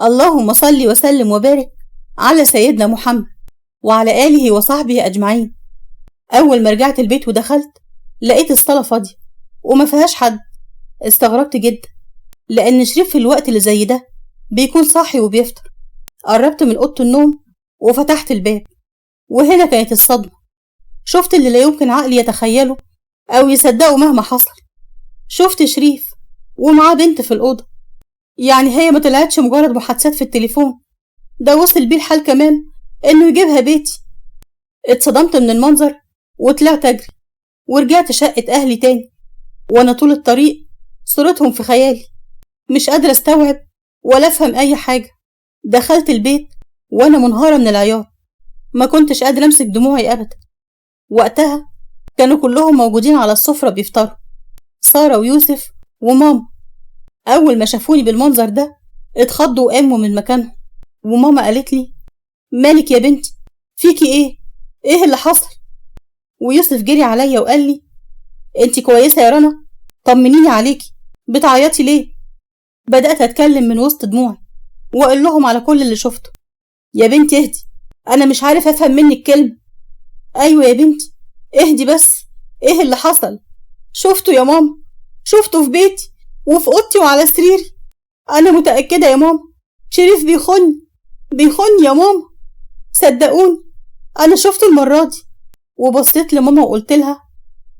اللهم صل وسلم وبارك على سيدنا محمد وعلى آله وصحبه أجمعين. أول ما رجعت البيت ودخلت لقيت الصالة فاضية وما فيهاش حد. استغربت جدا لأن شريف في الوقت اللي زي ده بيكون صاحي وبيفطر. قربت من أوضة النوم وفتحت الباب، وهنا كانت الصدمة. شفت اللي لا يمكن عقلي يتخيله أو يصدقه مهما حصل. شفت شريف ومعاه بنت في الأوضة، يعني هي ما طلعتش مجرد محادثات في التليفون، ده وصل بيه الحال كمان إنه يجيبها بيتي. اتصدمت من المنظر وطلعت أجري ورجعت شقة أهلي تاني، وأنا طول الطريق صورتهم في خيالي، مش قادرة استوعب ولا أفهم أي حاجة. دخلت البيت وأنا منهارة من العياط، ما كنتش قادرة أمسك دموعي أبدا. وقتها كانوا كلهم موجودين على السفرة بيفطروا، سارة ويوسف وماما. أول ما شافوني بالمنظر ده اتخضوا وقاموا من مكانهم، وماما قالت لي: مالك يا بنتي، فيكي ايه؟ ايه اللي حصل؟ ويوسف جري عليا وقال لي: انتي كويسة يا رنا؟ طمنيني عليكي، بتعيطي ليه؟ بدأت أتكلم من وسط دموعي وأقول لهم على كل اللي شفته. يا بنتي اهدي، أنا مش عارف أفهم منك كلمة. أيوة يا بنتي اهدي بس، ايه اللي حصل؟ شفته يا ماما، شفته في بيتي وفي أوضتي وعلى سريري. أنا متأكدة يا ماما شريف بيخوني، بيخوني يا ماما، صدقوني أنا شفته المرة دي. وبصيت لماما وقلت لها: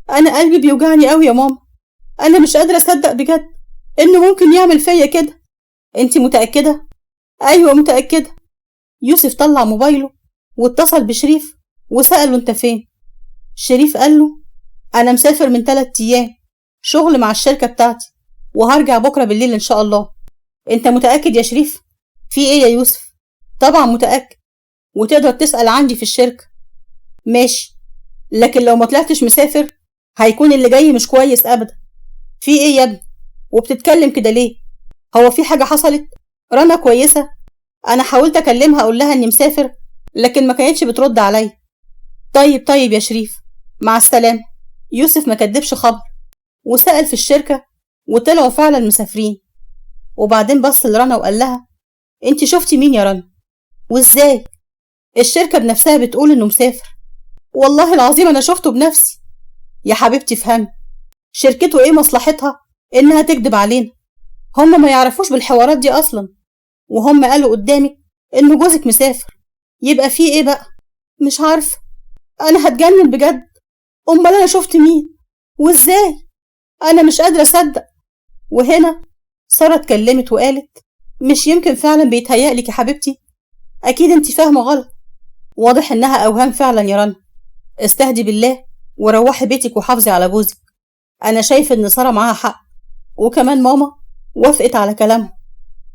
أنا قلبي بيوجعني قوي يا ماما، أنا مش قادرة أصدق بجد إنه ممكن يعمل فيا كده. أنتي متأكدة؟ أيوة متأكدة. يوسف طلع موبايله واتصل بشريف وسأله: أنت فين؟ شريف قال له: أنا مسافر من 3 أيام شغل مع الشركة بتاعتي، وهرجع بكرة بالليل إن شاء الله. أنت متأكد يا شريف؟ في إيه يا يوسف؟ طبعا متأكد، وتقدر تسأل عندي في الشركة. ماشي، لكن لو ما طلعتش مسافر هيكون اللي جاي مش كويس أبدا. في إيه يا ابني؟ وبتتكلم كده ليه؟ هو في حاجة حصلت؟ رنا كويسة؟ أنا حاولت أكلمها أقول لها إني مسافر لكن ما كانتش بترد عليا. طيب يا شريف، مع السلامة. يوسف ما كدبش خبر وسأل في الشركة وطلعوا فعلا مسافرين. وبعدين بص لرنا وقال لها: انت شفتي مين يا رنا؟ وازاي؟ الشركة بنفسها بتقول انه مسافر. والله العظيم انا شفته بنفسي. يا حبيبتي فهمي، شركته ايه مصلحتها انها تكذب علينا؟ هم ما يعرفوش بالحوارات دي اصلا، وهم قالوا قدامك انه جوزك مسافر، يبقى فيه ايه بقى؟ مش عارفة، انا هتجنن بجد. امال انا شفت مين وازاي؟ انا مش قادرة اصدق. وهنا سارة اتكلمت وقالت: مش يمكن فعلا بيتهيألك يا حبيبتي؟ اكيد انت فاهمة غلط، واضح انها اوهام فعلا يا رنا. استهدي بالله وروحي بيتك وحافظي على جوزك. انا شايف ان سارة معاها حق، وكمان ماما وافقت على كلامها،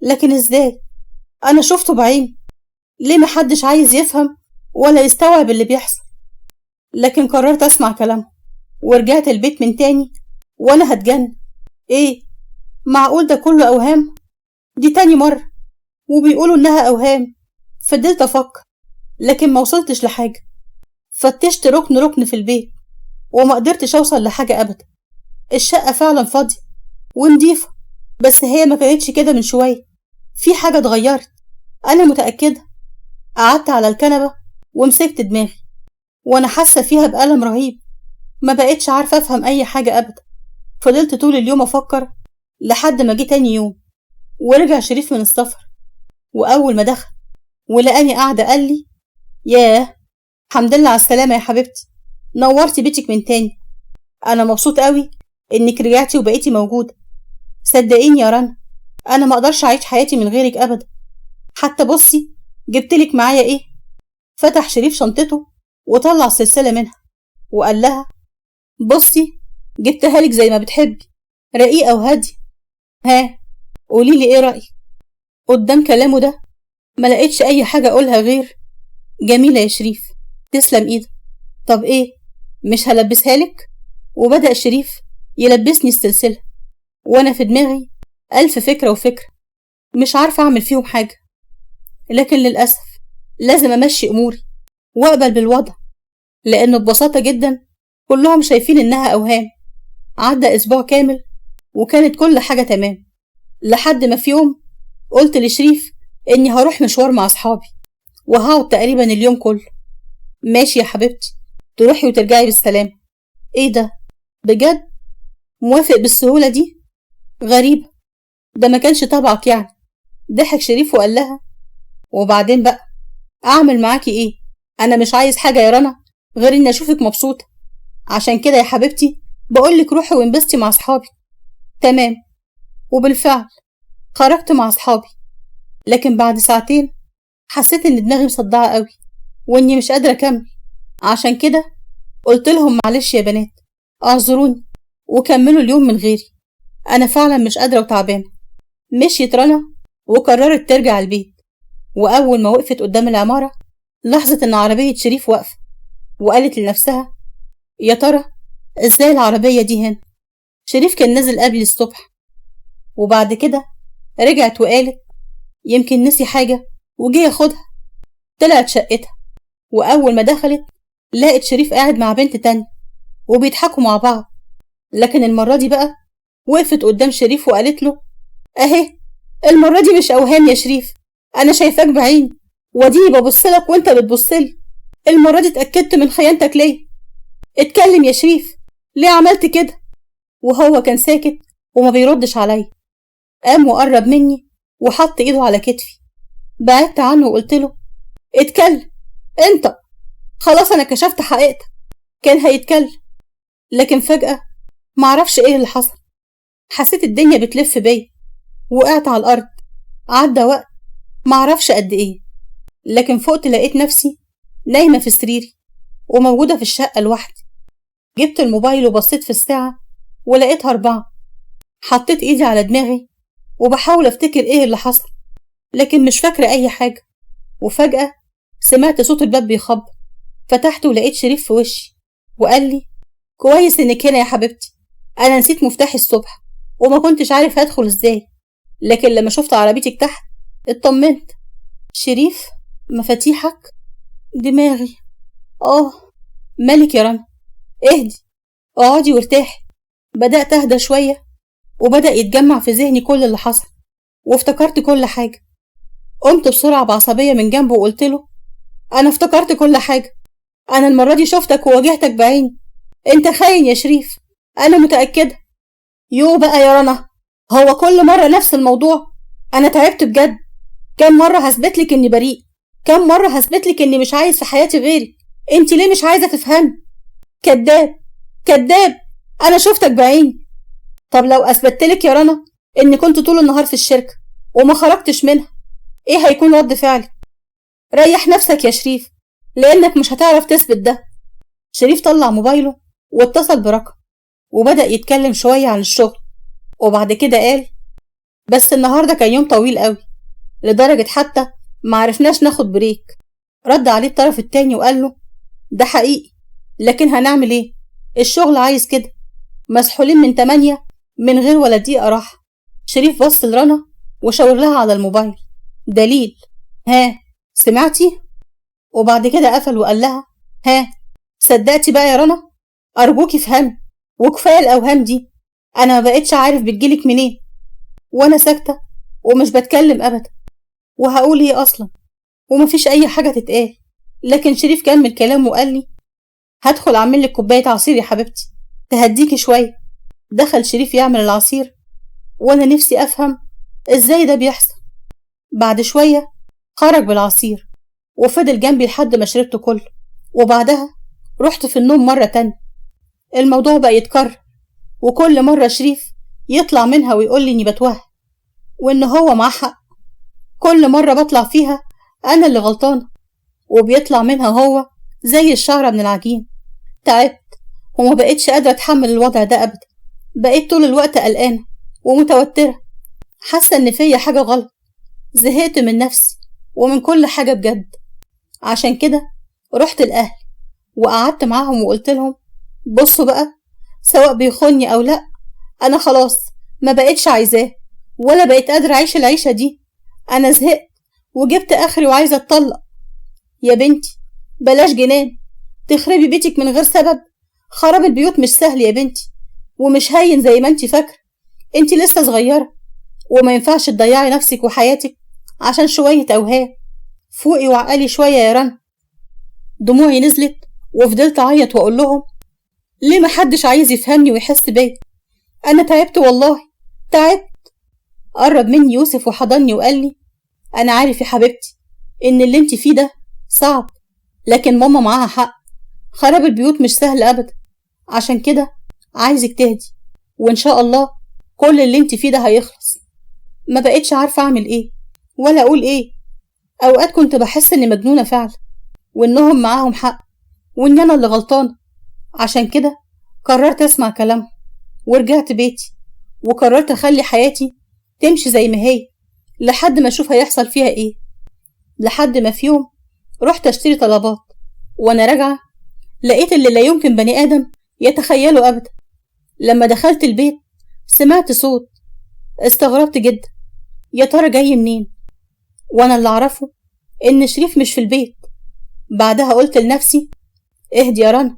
لكن ازاي؟ انا شفته بعيني. ليه محدش عايز يفهم ولا يستوعب اللي بيحصل؟ لكن قررت اسمع كلامها ورجعت البيت من تاني وانا هتجن. ايه معقول ده كله اوهام؟ دي تاني مرة وبيقولوا انها اوهام. فضلت افكر لكن ما وصلتش لحاجة. فتشت ركن ركن في البيت وما قدرتش اوصل لحاجة ابدا. الشقة فعلا فاضية ونضيفة، بس هي ما كانتش كده من شوية. في حاجة اتغيرت، انا متأكدة. قعدت على الكنبة ومسكت دماغي وانا حاسة فيها بألم رهيب. ما بقتش عارفة افهم اي حاجة ابدا. فضلت طول اليوم افكر لحد ما جه تاني يوم ورجع شريف من السفر. واول ما دخل ولقاني قاعدة قال لي: ياه، الحمد لله على السلامة يا حبيبتي، نورتي بيتك من تاني. انا مبسوط قوي انك رجعتي وبقيتي موجودة. صدقيني يا رنا، انا ما اقدرش اعيش حياتي من غيرك ابدا. حتى بصي جبتلك معايا ايه. فتح شريف شنطته وطلع سلسلة منها وقال لها: بصي جبتها لك زي ما بتحبي، رقيقة وهادية. ها قوليلي ايه رأيك؟ قدام كلامه ده ما لقيتش اي حاجة اقولها غير جميلة يا شريف، تسلم ايدك. طب ايه، مش هلبسها لك؟ وبدأ شريف يلبسني السلسلة وانا في دماغي 1000 فكرة وفكرة، مش عارفة اعمل فيهم حاجة. لكن للأسف لازم امشي اموري واقبل بالوضع، لانه ببساطة جدا كلهم شايفين انها اوهام. عدى اسبوع كامل وكانت كل حاجة تمام، لحد ما في يوم قلت لشريف إني هروح مشوار مع أصحابي وهقعد تقريبا اليوم كله. ماشي يا حبيبتي، تروحي وترجعي بالسلامة. إيه ده بجد؟ موافق بالسهولة دي؟ غريبة، ده ما كانش طبعك يعني. ضحك شريف وقال لها وبعدين بقى أعمل معاكي إيه؟ أنا مش عايز حاجة يا رنا غير إني أشوفك مبسوطة، عشان كده يا حبيبتي بقولك روحي وانبسطي مع أصحابي. تمام. وبالفعل خرجت مع أصحابي، لكن بعد ساعتين حسيت إن دماغي مصدعة قوي وإني مش قادرة أكمل، عشان كده قلت لهم معلش يا بنات اعذروني وكملوا اليوم من غيري، أنا فعلا مش قادرة وتعبانة. مشيت رنا وقررت ترجع البيت، وأول ما وقفت قدام العمارة لاحظت إن عربية شريف واقفة، وقالت لنفسها يا ترى إزاي العربية دي هنا؟ شريف كان نازل قبل الصبح. وبعد كده رجعت وقالت يمكن نسي حاجة وجي ياخدها. طلعت شقتها، وأول ما دخلت لقت شريف قاعد مع بنت تانية وبيضحكوا مع بعض، لكن المرة دي بقى وقفت قدام شريف وقالت له أهي المرة دي مش أوهام يا شريف، أنا شايفاك بعيني وديني ببصلك وانت بتبصلي، المرة دي اتأكدت من خيانتك ليه. اتكلم يا شريف، ليه عملت كده؟ وهو كان ساكت وما بيردش عليا. قام وقرب مني وحط ايده على كتفي، بعدت عنه وقلت له اتكلم انت، خلاص انا كشفت حقيقتك. كان هيتكلم، لكن فجأة معرفش ايه اللي حصل، حسيت الدنيا بتلف بيا، وقعت على الارض. عدى وقت معرفش قد ايه، لكن فقت لقيت نفسي نايمة في سريري وموجودة في الشقة لوحدي. جبت الموبايل وبصيت في الساعة ولقيتها 4. حطيت ايدي على دماغي وبحاول افتكر ايه اللي حصل، لكن مش فاكرة اي حاجة. وفجأة سمعت صوت الباب بيخبط، فتحت ولقيت شريف في وشي وقال لي كويس انك هنا يا حبيبتي، انا نسيت مفتاحي الصبح وما كنتش عارف هدخل ازاي، لكن لما شفت عربيتك تحت اطمنت. شريف مفاتيحك؟ دماغي مالك يا رنا؟ اهدي، اقعدي وارتاحي. بدأت اهدى شوية وبدأ يتجمع في ذهني كل اللي حصل وافتكرت كل حاجة. قمت بسرعة بعصبية من جنبه وقلت له أنا افتكرت كل حاجة، أنا المرة دي شفتك وواجهتك بعيني، أنت خاين يا شريف، أنا متأكدة. يو بقى يا رنا، هو كل مرة نفس الموضوع، أنا تعبت بجد. كم مرة هثبتلك إني بريء، كم مرة هثبتلك إني مش عايز في حياتي غيرك، أنت ليه مش عايزة تفهمي؟ كداب كداب، أنا شفتك بعيني. طب لو أثبتلك يا رنا إني كنت طول النهار في الشركة وما خرجتش منها، إيه هيكون رد فعلك؟ ريح نفسك يا شريف، لأنك مش هتعرف تثبت ده. شريف طلع موبايله واتصل برقم وبدأ يتكلم شوية عن الشغل، وبعد كده قال بس النهاردة كان يوم طويل قوي لدرجة حتى معرفناش ناخد بريك. رد عليه الطرف التاني وقال له ده حقيقي، لكن هنعمل ايه؟ الشغل عايز كده، مسحولين من 8 من غير ولا دقيقة راحة. شريف بص لرنا وشاور لها على الموبايل دليل، ها سمعتي؟ وبعد كده قفل وقال لها ها صدقتي بقى يا رنا؟ أرجوكي افهمي، وكفاية الأوهام دي، أنا ما بقتش عارف بتجيلك منين. وأنا ساكتة ومش بتكلم أبدا، وهقول إيه أصلا؟ ومفيش أي حاجة تتقال. لكن شريف كمل كلامه وقال لي هدخل أعمل لك كوباية عصير يا حبيبتي تهديكي شوية. دخل شريف يعمل العصير وأنا نفسي أفهم إزاي ده بيحصل. بعد شوية خرج بالعصير وفضل جنبي لحد ما شربته كله، وبعدها رحت في النوم مرة تانية. الموضوع بقى يتكرر، وكل مرة شريف يطلع منها ويقول لي إني بتوهم وإن هو معاه حق. كل مرة بطلع فيها أنا اللي غلطانة، وبيطلع منها هو زي الشعرة من العجين. تعبت وما بقتش قادرة أتحمل الوضع ده أبدا. بقيت طول الوقت قلقانة ومتوترة، حاسة إن فيا حاجة غلط. زهقت من نفسي ومن كل حاجة بجد. عشان كده رحت الأهل وقعدت معاهم وقلت لهم بصوا بقى، سواء بيخوني أو لأ، أنا خلاص ما بقتش عايزاه ولا بقيت قادرة أعيش العيشة دي. أنا زهقت وجبت آخري وعايزة أتطلق. يا بنتي بلاش جنان، تخربي بيتك من غير سبب. خراب البيوت مش سهل يا بنتي، ومش هين زي ما انتي فاكرة. انتي لسه صغيرة وما ينفعش تضيعي نفسك وحياتك عشان شوية أوهام. فوقي وعقلي شوية يا رنا. دموعي نزلت وفضلت أعيط وأقول لهم ليه محدش عايز يفهمني ويحس بيا؟ أنا تعبت والله تعبت. قرب مني يوسف وحضني وقال لي أنا عارف يا حبيبتي إن اللي انت فيه ده صعب، لكن ماما معاها حق، خراب البيوت مش سهل أبدا، عشان كده عايزك تهدي وإن شاء الله كل اللي انت فيه ده هيخلص. ما بقتش عارفة أعمل إيه ولا أقول إيه. أوقات كنت بحس إني مجنونة فعلا وإنهم معاهم حق وإن أنا اللي غلطانة، عشان كده قررت أسمع كلامهم ورجعت بيتي، وقررت أخلي حياتي تمشي زي ما هي لحد ما أشوف هيحصل فيها إيه. لحد ما في يوم رحت أشتري طلبات، وأنا راجعة لقيت اللي لا يمكن بني آدم يتخيله أبدا. لما دخلت البيت سمعت صوت، استغربت جدا، يا ترى جاي منين؟ وأنا اللي أعرفه إن شريف مش في البيت. بعدها قلت لنفسي اهدي يا رنا،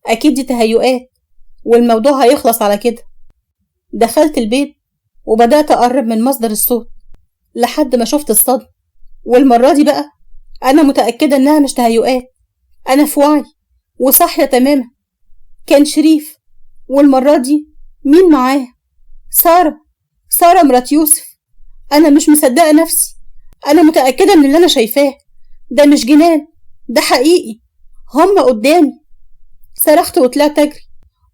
أكيد دي تهيؤات والموضوع هيخلص على كده. دخلت البيت وبدأت أقرب من مصدر الصوت لحد ما شفت الصدمة، والمرة دي بقى أنا متأكدة إنها مش تهيؤات، أنا في وعي وصاحية تماما. كان شريف، والمرة دي مين معاه؟ سارة، سارة مرات يوسف. أنا مش مصدقة نفسي، أنا متأكدة من اللي أنا شايفاه ده مش جنان، ده حقيقي، هما قدامي. صرخت وطلعت أجري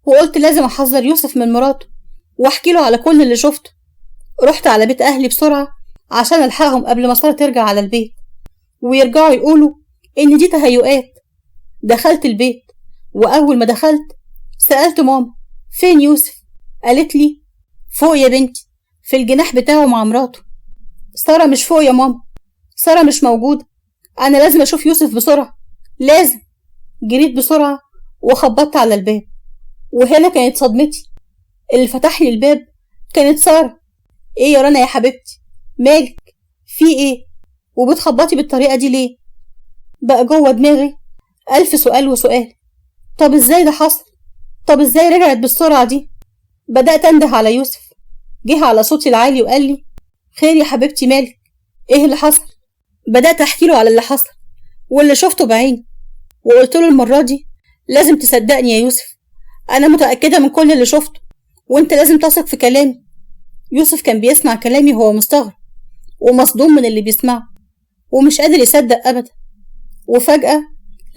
وقلت لازم أحذر يوسف من مراته وأحكي له على كل اللي شفته. رحت على بيت أهلي بسرعة عشان ألحقهم قبل ما سارة ترجع على البيت ويرجعوا يقولوا إن دي تهيؤات. دخلت البيت وأول ما دخلت سألت ماما فين يوسف؟ قالت لي فوق يا بنتي في الجناح بتاعه مع مراته. سارة مش فوق يا ماما، سارة مش موجودة، أنا لازم أشوف يوسف بسرعة، لازم. جريت بسرعة وخبطت على الباب، وهنا كانت صدمتي، اللي فتح لي الباب كانت سارة. ايه يا رنا يا حبيبتي مالك، في ايه وبتخبطي بالطريقة دي ليه؟ بقى جوه دماغي 1000 سؤال وسؤال. طب ازاي ده حصل؟ طب ازاي رجعت بالسرعة دي؟ بدأت انده على يوسف، جه على صوتي العالي وقال لي خير يا حبيبتي مالك، ايه اللي حصل؟ بدأت احكي له على اللي حصل واللي شفته بعيني، وقلت له المرة دي لازم تصدقني يا يوسف، انا متأكدة من كل اللي شفته وانت لازم تثق في كلامي. يوسف كان بيسمع كلامي وهو مستغرب ومصدوم من اللي بيسمعه ومش قادر يصدق ابدا. وفجأة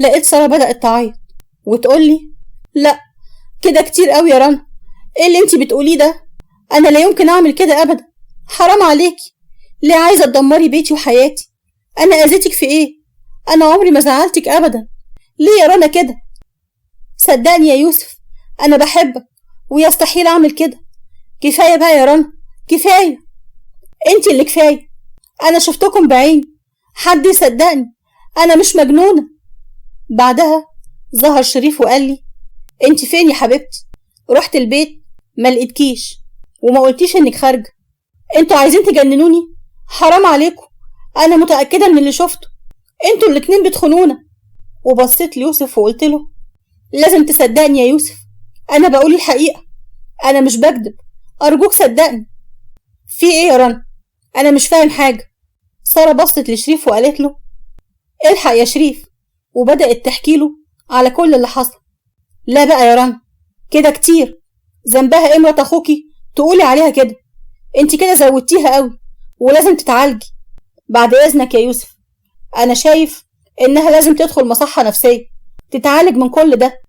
لقيت سارة بدأت تعيط وتقولي لا كده كتير قوي يا رنا، ايه اللي انتي بتقوليه ده؟ انا لا يمكن اعمل كده ابدا، حرام عليكي، ليه عايزة تدمري بيتي وحياتي؟ انا اذيتك في ايه؟ انا عمري ما زعلتك ابدا، ليه يا رنا كده؟ صدقني يا يوسف انا بحبك ويستحيل اعمل كده. كفاية بقى يا رنا كفاية، انتي اللي كفاية، انا شفتكم بعيني، حد يصدقني، انا مش مجنونة. بعدها ظهر شريف وقال لي انتي فين يا حبيبتي؟ رحت البيت ما لقيتكيش وما قلتيش انك خارجة، انتوا عايزين تجننوني؟ حرام عليكم، انا متأكدة من اللي شفته، انتوا الاتنين بتخنونا. وبصيت ليوسف وقلت له لازم تصدقني يا يوسف، انا بقول الحقيقة، انا مش بكذب، ارجوك صدقني. في ايه يا رنا؟ انا مش فاهم حاجة. سارة بصت لشريف وقالت له الحق يا شريف، وبدأت تحكي له على كل اللي حصل. لا بقى يا رنا كده كتير، ذنبها ايه مرات اخوكي تقولي عليها كده؟ انت كده زودتيها قوي ولازم تتعالجي. بعد اذنك يا يوسف، انا شايف انها لازم تدخل مصحة نفسية تتعالج من كل ده.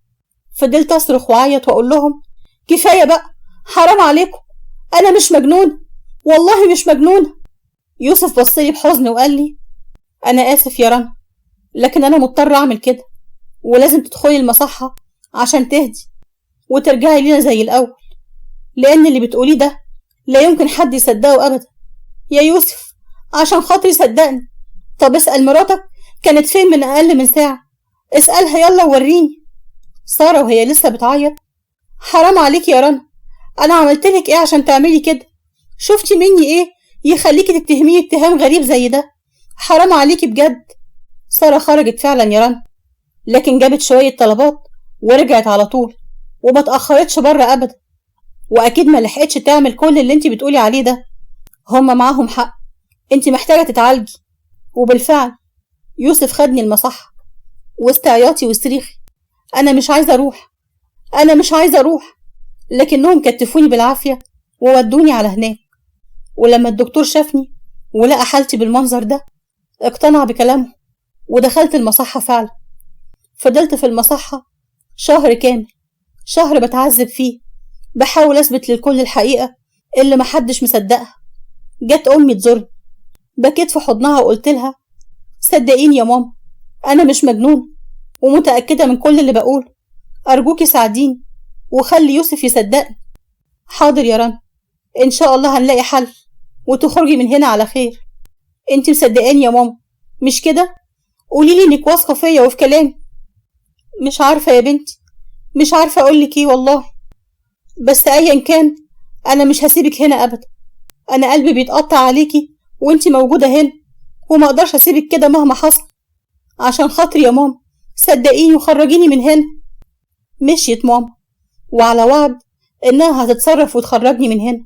فضلت اصرخ وعيط واقول لهم كفاية بقى، حرام عليكم، انا مش مجنونة والله مش مجنونة. يوسف بصلي بحزن وقال لي انا اسف يا رنا، لكن انا مضطر اعمل كده، ولازم تدخلي المصحة عشان تهدي وترجعي لينا زي الاول، لان اللي بتقوليه ده لا يمكن حد يصدقه ابدا. يا يوسف عشان خاطري صدقني، طب اسأل مراتك كانت فين من اقل من ساعة، اسألها يلا ووريني. سارة وهي لسه بتعيط حرام عليك يا رنا، انا عملتلك ايه عشان تعملي كده؟ شفتي مني ايه يخليكي تتهميني اتهام غريب زي ده؟ حرام عليكي بجد. سارة خرجت فعلا يا رنا، لكن جابت شوية طلبات ورجعت على طول وما تأخرتش بره ابدا، واكيد ما لحقتش تعمل كل اللي انتي بتقولي عليه ده. هما معاهم حق، انت محتاجة تتعالجي. وبالفعل يوسف خدني المصحة وسط عياطي وصريخي، أنا مش عايزة أروح، أنا مش عايزة أروح، لكنهم كتفوني بالعافية وودوني على هناك. ولما الدكتور شافني ولقى حالتي بالمنظر ده اقتنع بكلامه ودخلت المصحة فعلا. فضلت في المصحة شهر كامل، شهر بتعذب فيه، بحاول أثبت للكل الحقيقة اللي محدش مصدقها. جت أمي تزورني، بكيت في حضنها وقلت لها صدقيني يا ماما أنا مش مجنون ومتأكدة من كل اللي بقوله، أرجوكي ساعديني وخلي يوسف يصدقني. حاضر يا رنا، إن شاء الله هنلاقي حل وتخرجي من هنا على خير. انتي مصدقاني يا ماما مش كده؟ قوليلي انك واثقة فيا وفي كلامي. مش عارفة يا بنتي، مش عارفة أقولك ايه والله، بس أيا كان أنا مش هسيبك هنا أبدا. أنا قلبي بيتقطع عليكي وانتي موجودة هنا، وما أقدرش أسيبك كده مهما حصل. عشان خاطري يا ماما صدقيني وخرجيني من هنا. مشيت ماما وعلى وعد إنها هتتصرف وتخرجني من هنا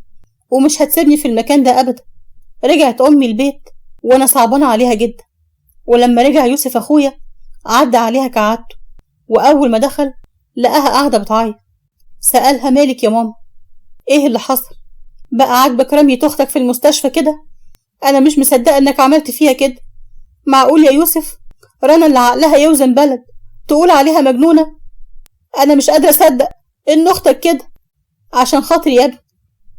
ومش هتسيبني في المكان ده أبدا. رجعت أمي البيت وأنا صعبانة عليها جدا. ولما رجع يوسف أخويا عدى عليها كعادته، وأول ما دخل لقاها قاعدة بتعيط. سألها مالك يا ماما، إيه اللي حصل؟ بقى عاجبك رمية أختك في المستشفى كده؟ أنا مش مصدقة إنك عملت فيها كده. معقول يا يوسف؟ رنا اللي عقلها يوزن بلد تقول عليها مجنونة؟ أنا مش قادرة أصدق إن أختك كده. عشان خاطري يا ابني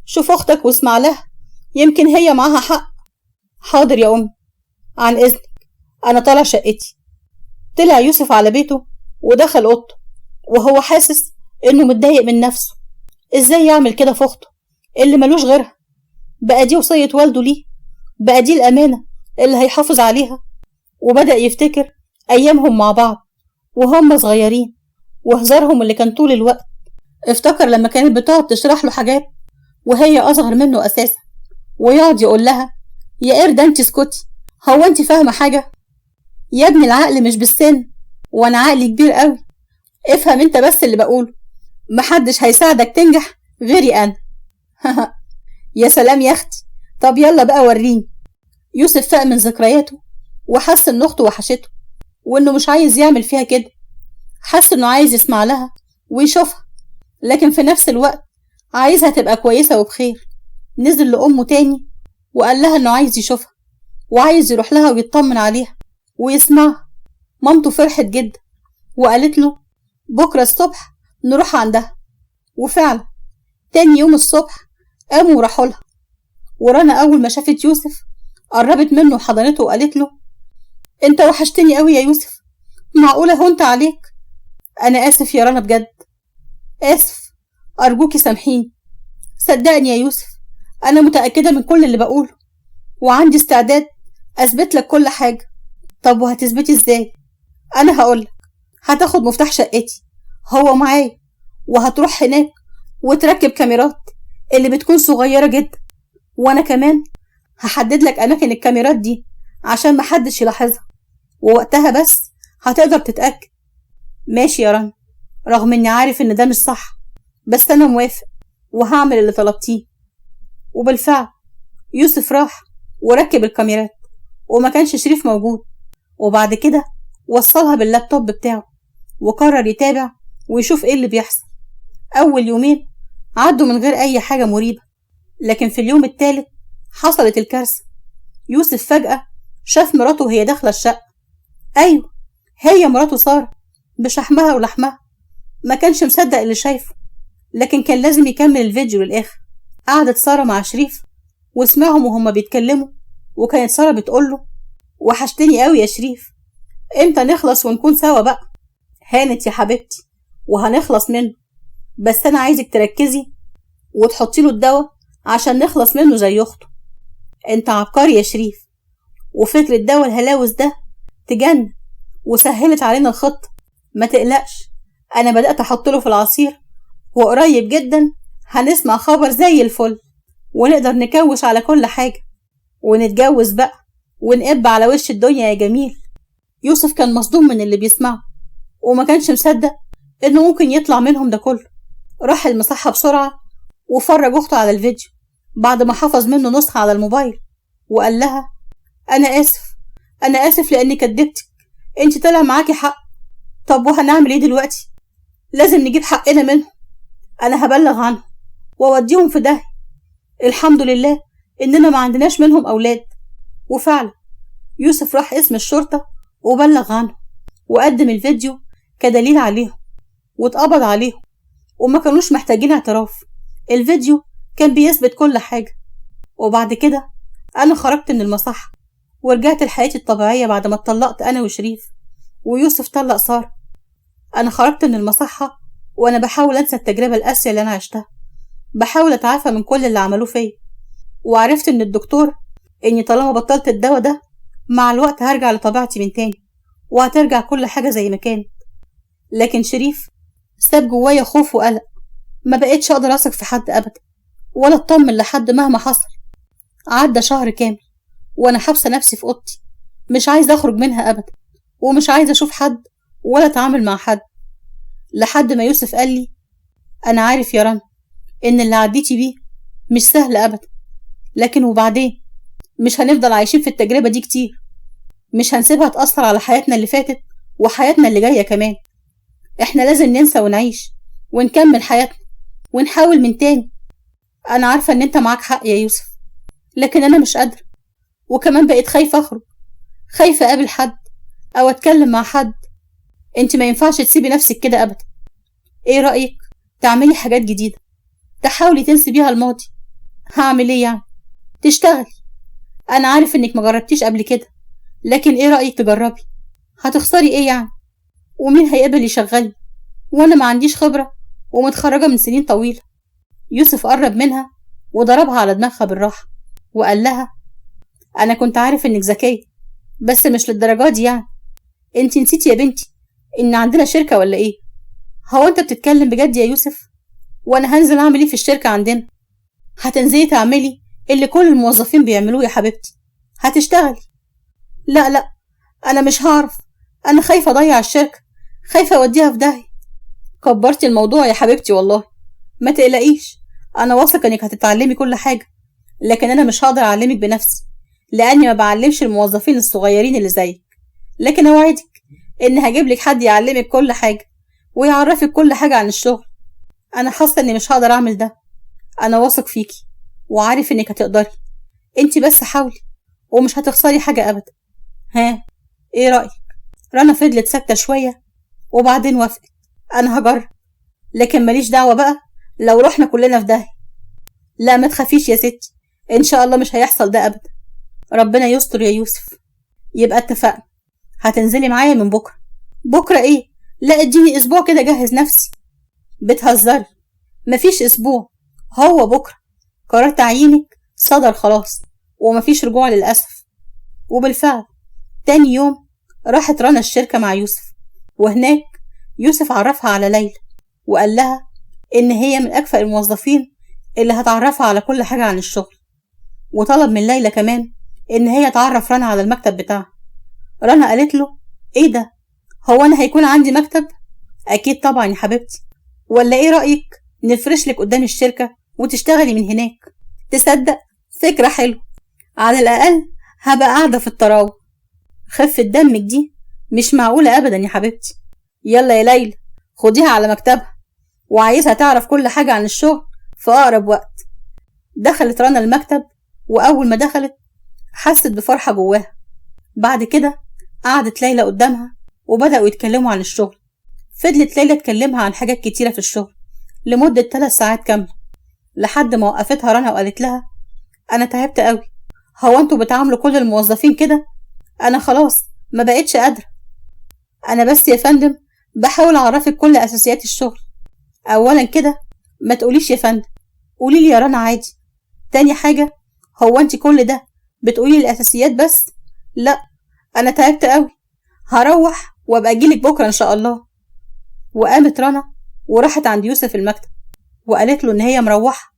شوف أختك واسمع لها، يمكن هي معاها حق. حاضر يا أمي، عن إذنك أنا طالع شقتي. طلع يوسف على بيته ودخل أوضته وهو حاسس إنه متضايق من نفسه. إزاي يعمل كده في أخته اللي ملوش غيرها؟ بقى دي وصية والده ليه؟ بقى دي الأمانة اللي هيحافظ عليها؟ وبدأ يفتكر أيامهم مع بعض وهم صغيرين وهزارهم اللي كان طول الوقت. افتكر لما كانت بتقعد تشرح له حاجات وهي أصغر منه أساسا، ويقعد يقول لها يا قردة انت اسكتي، هو انت فاهمة حاجة؟ يا ابني العقل مش بالسن، وانا عقلي كبير قوي، افهم انت بس اللي بقوله، محدش هيساعدك تنجح غيري انا. يا سلام يا اختي، طب يلا بقى وريني. يوسف فاق من ذكرياته وحس ان اخته وحشته وانه مش عايز يعمل فيها كده. حس انه عايز يسمع لها ويشوفها، لكن في نفس الوقت عايزها تبقى كويسة وبخير. نزل لأمه تاني وقال لها انه عايز يشوفها وعايز يروح لها ويطمن عليها ويسمعها. مامته فرحت جدا وقالت له بكرة الصبح نروح عندها. وفعلا تاني يوم الصبح قاموا وراحوا لها. ورنا أول ما شافت يوسف قربت منه وحضنته وقالت له انت وحشتني قوي يا يوسف، معقولة هونت عليك؟ أنا آسف يا رنا بجد، آسف، أرجوكي سامحيني. صدقني يا يوسف أنا متأكدة من كل اللي بقوله وعندي استعداد أثبت لك كل حاجة. طب وهتثبتي إزاي؟ أنا هقولك، هتاخد مفتاح شقتي هو معايا، وهتروح هناك وتركب كاميرات اللي بتكون صغيرة جدا، وأنا كمان هحدد لك أماكن الكاميرات دي عشان محدش يلاحظها، ووقتها بس هتقدر تتأكد. ماشي يا رنا، رغم إني عارف إن ده مش صح، بس أنا موافق وهعمل اللي طلبتيه. وبالفعل يوسف راح وركب الكاميرات وما كانش شريف موجود. وبعد كده وصلها باللابتوب بتاعه وقرر يتابع ويشوف ايه اللي بيحصل. أول يومين عدوا من غير أي حاجة مريبة، لكن في اليوم الثالث حصلت الكارثة. يوسف فجأة شاف مراته وهي داخلة الشقة. أيوة هي مراته سارة بشحمها ولحمها. ما كانش مصدق اللي شايفه، لكن كان لازم يكمل الفيديو للآخر. قعدت سارة مع شريف وسمعهم وهما بيتكلموا، وكانت سارة بتقوله وحشتني قوي يا شريف، امتى نخلص ونكون سوا بقى؟ هانت يا حبيبتي وهنخلص منه، بس انا عايزك تركزي وتحطي له الدواء عشان نخلص منه زي اخته. انت عبقري يا شريف، وفكرة دواء الهلاوس ده تجن وسهلت علينا الخطة. ما تقلقش، انا بدأت احط له في العصير، وقريب جدا هنسمع خبر زي الفل ونقدر نكوش على كل حاجة ونتجوز بقى ونقب على وش الدنيا يا جميل. يوسف كان مصدوم من اللي بيسمعه وما كانش مصدق انه ممكن يطلع منهم ده كله. راح المصحة بسرعة وفرج اخته على الفيديو بعد ما حفظ منه نسخة على الموبايل، وقال لها أنا آسف، أنا آسف لأني كدبتك، أنت طلع معاكي حق. طب وهنعمل إيه دلوقتي؟ لازم نجيب حقنا منهم، أنا هبلغ عنهم وأوديهم في داهية. الحمد لله إننا ما عندناش منهم أولاد. وفعلا يوسف راح اسم الشرطة وبلغ عنهم وقدم الفيديو كدليل عليهم واتقبض عليهم، وما كانوش محتاجين اعتراف، الفيديو كان بيثبت كل حاجة. وبعد كده أنا خرجت من المصحة ورجعت لحياتي الطبيعية بعد ما اتطلقت أنا وشريف، ويوسف طلق سارة. أنا خرجت من المصحة وأنا بحاول أنسى التجربة القاسية اللي أنا عشتها، بحاول أتعافى من كل اللي عملوه فيا. وعرفت من الدكتور إني طالما بطلت الدواء ده مع الوقت هرجع لطبيعتي من تاني، وهترجع كل حاجة زي ما كانت. لكن شريف ساب جوايا خوف وقلق، ما بقيتش أقدر أثق في حد أبدا ولا أطمن لحد مهما حصل. عدى شهر كامل وأنا حابسة نفسي في أوضتي، مش عايزة أخرج منها أبدا، ومش عايزة أشوف حد ولا أتعامل مع حد. لحد ما يوسف قال لي أنا عارف يا رنا إن اللي عديتي بيه مش سهل أبدا، لكن وبعدين مش هنفضل عايشين في التجربة دي كتير، مش هنسيبها تأثر على حياتنا اللي فاتت وحياتنا اللي جاية كمان. احنا لازم ننسى ونعيش ونكمل حياتنا ونحاول من تاني. انا عارفة ان انت معاك حق يا يوسف، لكن انا مش قادرة، وكمان بقيت خايفة اخرج، خايفة اقابل حد او اتكلم مع حد. انت ما ينفعش تسيبي نفسك كده ابدا. ايه رأيك تعملي حاجات جديدة تحاولي تنسي بيها الماضي؟ هعمل ايه يعني؟ تشتغلي. انا عارف انك ما جربتيش قبل كده، لكن ايه رأيك تجربي؟ هتخسري ايه يعني؟ ومين هيقبل يشغلني وانا ما عنديش خبرة ومتخرجة من سنين طويلة؟ يوسف قرب منها وضربها على دماغها بالراحة وقال لها انا كنت عارف انك ذكية، بس مش للدرجة دي يعني. انت نسيتي يا بنتي ان عندنا شركة ولا ايه؟ هو انت بتتكلم بجد يا يوسف؟ وانا هنزل اعمل ايه في الشركة عندنا؟ هتنزلي تعملي اللي كل الموظفين بيعملوه يا حبيبتي، هتشتغلي. لا لا انا مش هعرف، انا خايفة اضيع الشركة، خايفة اوديها في داهية. كبرتي الموضوع يا حبيبتي والله، ما تقلقيش، انا واثقة انك هتتعلمي كل حاجة، لكن انا مش هقدر اعلمك بنفسي لاني ما بعلمش الموظفين الصغيرين اللي زيك، لكن اوعدك ان هجيب لك حد يعلمك كل حاجة ويعرفك كل حاجة عن الشغل. انا حاسة اني مش هقدر اعمل ده. انا واثق فيكي وعارف انك هتقدري، انت بس حاولي ومش هتخسري حاجة ابدا. ها ايه رأيك؟ رنا فضلت ساكتة شوية وبعدين وافقت. انا هجرب، لكن ماليش دعوة بقى لو رحنا كلنا في داهية. لا ما تخافيش يا ستي، ان شاء الله مش هيحصل ده ابدا. ربنا يستر يا يوسف. يبقى اتفقنا، هتنزلي معايا من بكرة. بكرة ايه؟ لا اديني اسبوع كده اجهز نفسي. بتهزري؟ مفيش اسبوع، هو بكرة. قرار تعيينك صدر خلاص ومفيش رجوع للأسف. وبالفعل تاني يوم راحت رنا الشركة مع يوسف، وهناك يوسف عرفها على ليلى وقال لها إن هي من أكفأ الموظفين اللي هتعرفها على كل حاجة عن الشغل، وطلب من ليلى كمان إن هي تعرف رنا على المكتب بتاعها. رنا قالت له إيه ده؟ هو أنا هيكون عندي مكتب؟ أكيد طبعا يا حبيبتي، ولا إيه رأيك نفرش لك قدام الشركة وتشتغلي من هناك؟ تصدق فكرة حلوة، على الأقل هبقى قاعدة في الطراوة. خفة دمك دي مش معقولة أبدا يا حبيبتي. يلا يا ليلى خديها على مكتبها، وعايزها تعرف كل حاجة عن الشغل في أقرب وقت. دخلت رنا المكتب، وأول ما دخلت حست بفرحة جواها. بعد كده قعدت ليلى قدامها وبدأوا يتكلموا عن الشغل. فضلت ليلى تكلمها عن حاجات كتيرة في الشغل لمدة 3 ساعات كاملة، لحد ما وقفتها رنا وقالت لها أنا تعبت قوي، هو أنتوا بتعاملوا كل الموظفين كده؟ أنا خلاص ما بقتش قادرة. أنا بس يا فندم بحاول أعرفك كل أساسيات الشغل. أولا كده ما تقوليش يا فندم، قولي لي يا رنا عادي. تاني حاجة، هو أنت كل ده بتقولي الأساسيات بس؟ لا أنا تعبت قوي، هروح وأبقى أجيلك بكرة إن شاء الله. وقامت رنا وراحت عند يوسف المكتب وقالت له إن هي مروحة،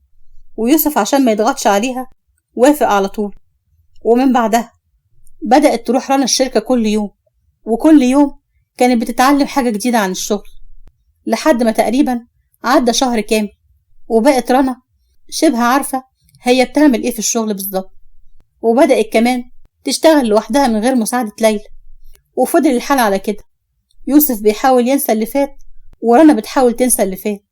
ويوسف عشان ما يضغطش عليها وافق على طول. ومن بعدها بدأت تروح رنا الشركة كل يوم، وكل يوم كانت بتتعلم حاجة جديدة عن الشغل، لحد ما تقريبا عدى شهر كامل وبقت رنا شبه عارفة هي بتعمل ايه في الشغل بالظبط. وبدأت كمان تشتغل لوحدها من غير مساعدة ليلى. وفضل الحال على كده، يوسف بيحاول ينسى اللي فات ورنا بتحاول تنسى اللي فات،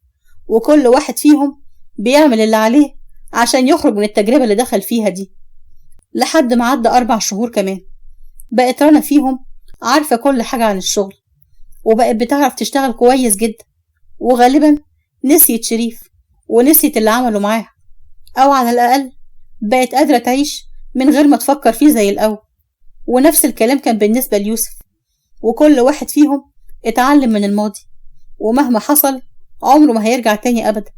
وكل واحد فيهم بيعمل اللي عليه عشان يخرج من التجربة اللي دخل فيها دي. لحد ما عدى 4 شهور كمان، بقت رنا فيهم عارفة كل حاجة عن الشغل، وبقت بتعرف تشتغل كويس جدا، وغالبا نسيت شريف ونسيت اللي عمله معاها، أو على الأقل بقت قادرة تعيش من غير ما تفكر فيه زي الأول. ونفس الكلام كان بالنسبة ليوسف، وكل واحد فيهم اتعلم من الماضي، ومهما حصل عمره ما هيرجع تاني أبدا.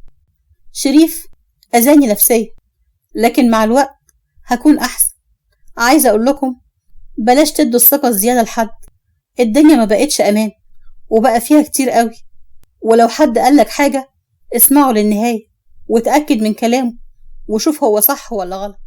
شريف أذاني نفسيا، لكن مع الوقت هكون أحسن. عايزة أقول لكم بلاش تدوا الثقة الزيادة لحد، الدنيا ما بقتش أمان وبقى فيها كتير قوي، ولو حد قالك حاجة اسمعه للنهاية وتأكد من كلامه وشوف هو صح ولا غلط.